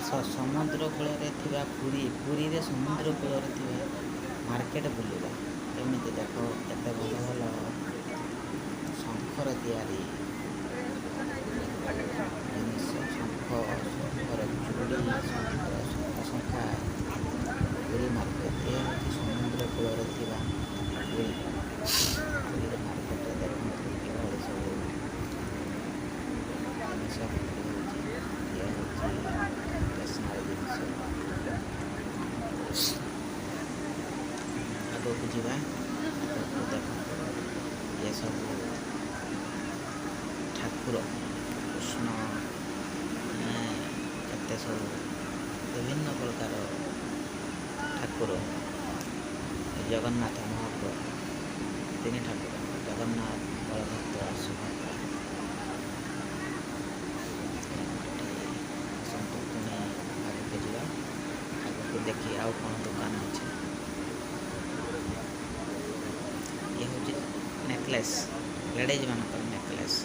ସମୁଦ୍ର କୂଳରେ ଥିବା ପୁରୀ, ପୁରୀରେ ସମୁଦ୍ର କୂଳରେ ଥିବା ମାର୍କେଟ ବୁଲିବା। କେମିତି ଦେଖ, କେତେ ଭଲ ଭଲ ଶଙ୍ଖର ତିଆରି ଜିନିଷ, ଶଙ୍ଖ, ଶଙ୍ଖର ଚୁଡ଼ି, ଶଙ୍ଖର ଶଙ୍ଖା, ଶଙ୍ଖା। ପୁରୀ ମାର୍କେଟ। ଏ ହେଉଛି ସମୁଦ୍ର କୂଳରେ ଥିବା ପୁରୀ। ପୁରୀର ମାର୍କେଟରେ ଦେଖନ୍ତୁ କିଭଳି ସବୁ ଜିନିଷ ବିକ୍ରି ହେଉଛି। ଇଏ ହେଉଛି ଷ୍ଟେସନାରୀ ଜିନିଷ। ଆଗକୁ ଯିବା। ଆଗକୁ ଦେଖନ୍ତୁ, ଇଏ ସବୁ ଠାକୁର, କୃଷ୍ଣ, କେତେ ସବୁ ବିଭିନ୍ନ ପ୍ରକାର ଠାକୁର, ଜଗନ୍ନାଥ ମହାପ୍ରଭୁ, ତିନି ଠାକୁର, ଜଗନ୍ନାଥ, ବଳଭଦ୍ର, ସୁଭଦ୍ରା। ଏଠି ଆସନ୍ତୁ, ପୁଣି ଆଗକୁ ଯିବା। ଆଗକୁ ଦେଖି ଆଉ କ'ଣ ଦୋକାନ ଅଛି। ଇଏ ହେଉଛି ନେକଲେସ୍, ଲେଡ଼ିଜ୍ ମାନଙ୍କର ନେକଲେସ୍।